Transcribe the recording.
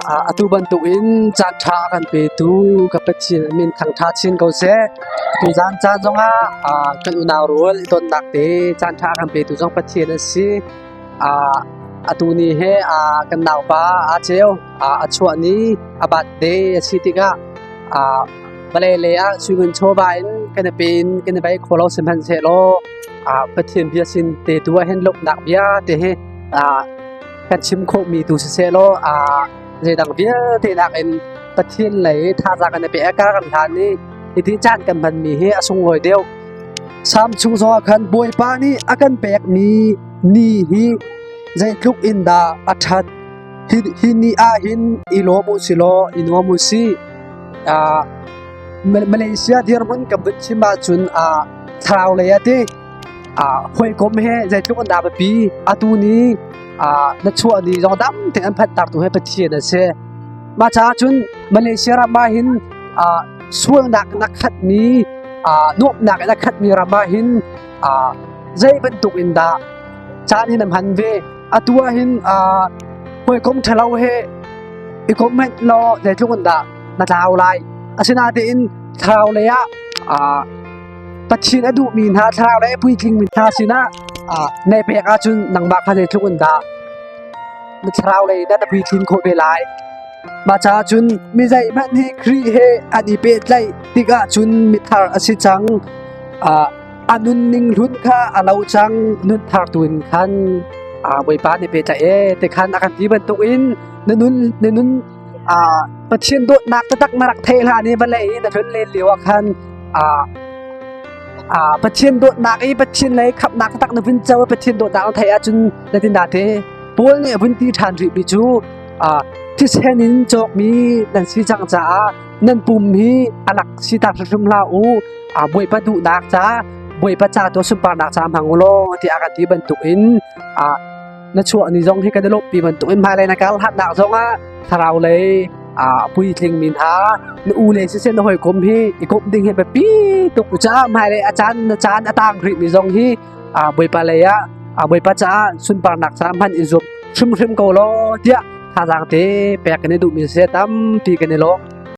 Atu bantukin caanṭha a kan petu ka Pathian min thangṭha chin ko seh. Tuzaan caan zongah kan unau rual i tonnak te caanṭha a kan petu zong Pathian a si. Atu ni he kan naupa aa ceu. A chuah ni a birthday a si tikah vawlei lei ah sui chawva in kan i pe in kan i bei kho lo sihmanhsehlaw Pathian bia sin te tu ah hin lawmhnak bia te hi kan chim khawhmi tu siseh law zeidang vialte nakin Pathian lei thazaang kan i pek a kan hlan i hiti caan kan hmanmi hi a sunglawi deuh. Salm chung zongah khan Bawipa nih a kan pekmi ni hi zeitluk in dah a ṭhat. Hi ni ah hin i lawm u silaw i nuam u sih. Malaysia dirhmun kan vun chim ahcun thlarau lei ah ti Hawikom he zeitluk an dah biapi. Atu ni na chuah ni zong dam tein an phanhtertu hi Pathian a si. Mah caah cun Malaysia ram ah hin sualnak in a khatmi, nuamhnak in a khatmi ram ah hin zei bantuk in dah caan hi na hman ve? Atu ah hin hawikom ṭhalo he i kom hmanh law zeitluk in dah na tlau lai. Asinain thlarau lei ah Pathian a duhmi hna thlarau le puitlingmi hna sinah na i pek ahcun nangmah kha zeitluk in dah na thlarau lei dah na puitlin khawh ve lai. Mah caah cun mi zeihmanh hi Khrih he an i pehtlaih tikah cun mithar a si cang. A nunning hlun kha a lo cang, nun thar tu in khan Bawipa nih pehtlaih e ti khan a kan ti bantukin na nun na nun Pathian dawtnak taktak na rak theih hlan i vawlei i na tlun len lio ah khan Pathian dawtnak i Pathian lei khamhnak taktak na vun co i Pathian dawtnak na theih ahcun na tin dah te Paul nih a vun ti ṭhan rihmi cu thisen in cawkmi nan si cang caah nan pum hi a lak si tak hrimhrim hlah u Bawipa duhnak ca Bawipa ca tu sunparnak ca hmang u law tiah a kan ti bantukin na chuah ni zong hi kan i lawmhpi bantukin hmailei na kal hatnak zongah thlarau lei a puitling mi hna na u le siseh na hawikom hi i komh ding hi biapi tuk caah hmailei a caan na caan a tang rih mi zong hi Bawipa lei ah Bawipa caah sunparnak ca hman i zuam hrimhrim ko law tiah thazaang te pek kan i duhmi siseh tampi kan i lawm.